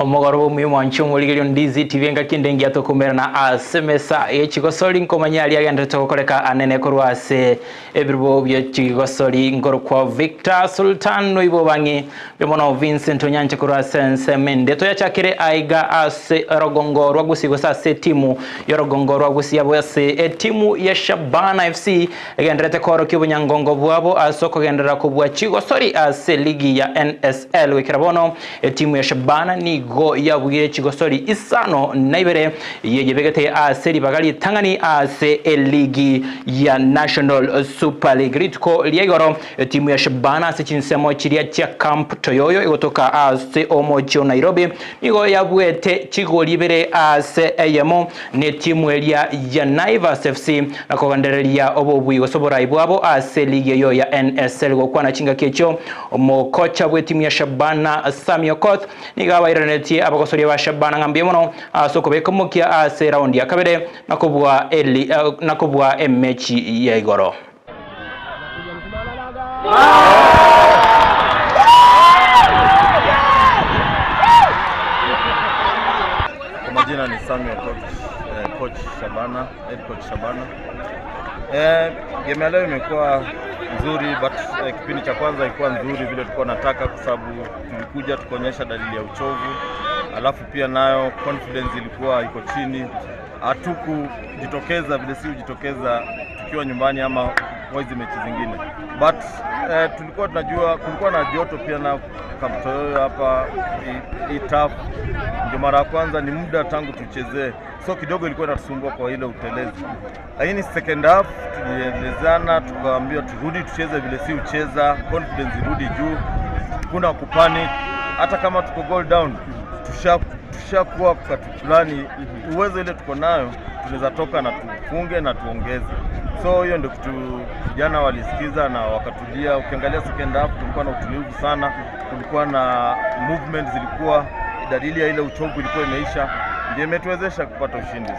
Omogoro omuya mwanchi omorigerio Ndizi TV, engaki ende engiya tokomerana ase mesa yechigosori nkomanya aria agenderete gokoreka anene korwa ase ebirubo bia chigosori. Nkorokwa Victor Sultan noibo bang'e mono Vincent Onyanche korwa ase ensemo ende. Toyachakire aiga ase orogongo rwa Gusii gose ase etimu y'orogongo rwa Gusii, abo ase etimu ya Shabana FC egenderete korokia obonyangongo bwabo ase okogenderera kobua chigosori ase ligi ya NSL. Goikera bono etimu ya Shabana nigo yabuire chigosori 52, yeyebegete ase ribaga ritang'ani ase eligi ya National Super League. Rituko ria igoro etimu ya Shabana ase chinsemo chiria chia Camp Toyoyo egotoka ase omochi o Nairobi nigo yabuete chigori 2-1 ne timu eria ya Naivas FC na kogendereria obobui gose oborai bwabo ase ligi eyo ya NSL. Gokwana chingaki echio, omokocha bw'etimu ya Shabana Sammy Okoth nigo abairanetie abagosoria ba Shabana ng'a mbuya mono ase okobeka omokia ase raundi ya kabere nakobua eli nakobua emechi ya igoro. Kwa majina ni Samuel coach, coach Shabana, head coach Shabana. Game ya leo imekuwa nzuri but kipindi cha kwanza ilikuwa nzuri vile tulikuwa nataka, kwa sababu tulikuja tukaonyesha dalili ya uchovu, alafu pia nayo confidence ilikuwa iko chini, hatukujitokeza vile si hujitokeza tukiwa nyumbani ama kwa hizi mechi zingine, but tulikuwa tunajua kulikuwa na joto pia na Camp Toyoyo hapa i tough, ndio mara ya kwanza ni muda tangu tuchezee, so kidogo ilikuwa inatusumbua kwa ile utelezi, lakini second half tulielezana, tukaambiwa turudi tucheze vile si ucheza, confidence irudi juu, kuna kupanic, hata kama tuko goal down tushakuwa wakati fulani uwezo ile tuko nayo tunaweza toka na tufunge na tuongeze. So hiyo ndio kitu vijana walisikiza na wakatulia. Ukiangalia second half kulikuwa na utulivu sana, kulikuwa na movement zilikuwa dalili ya ile uchovu ilikuwa imeisha, ndio imetuwezesha kupata ushindi.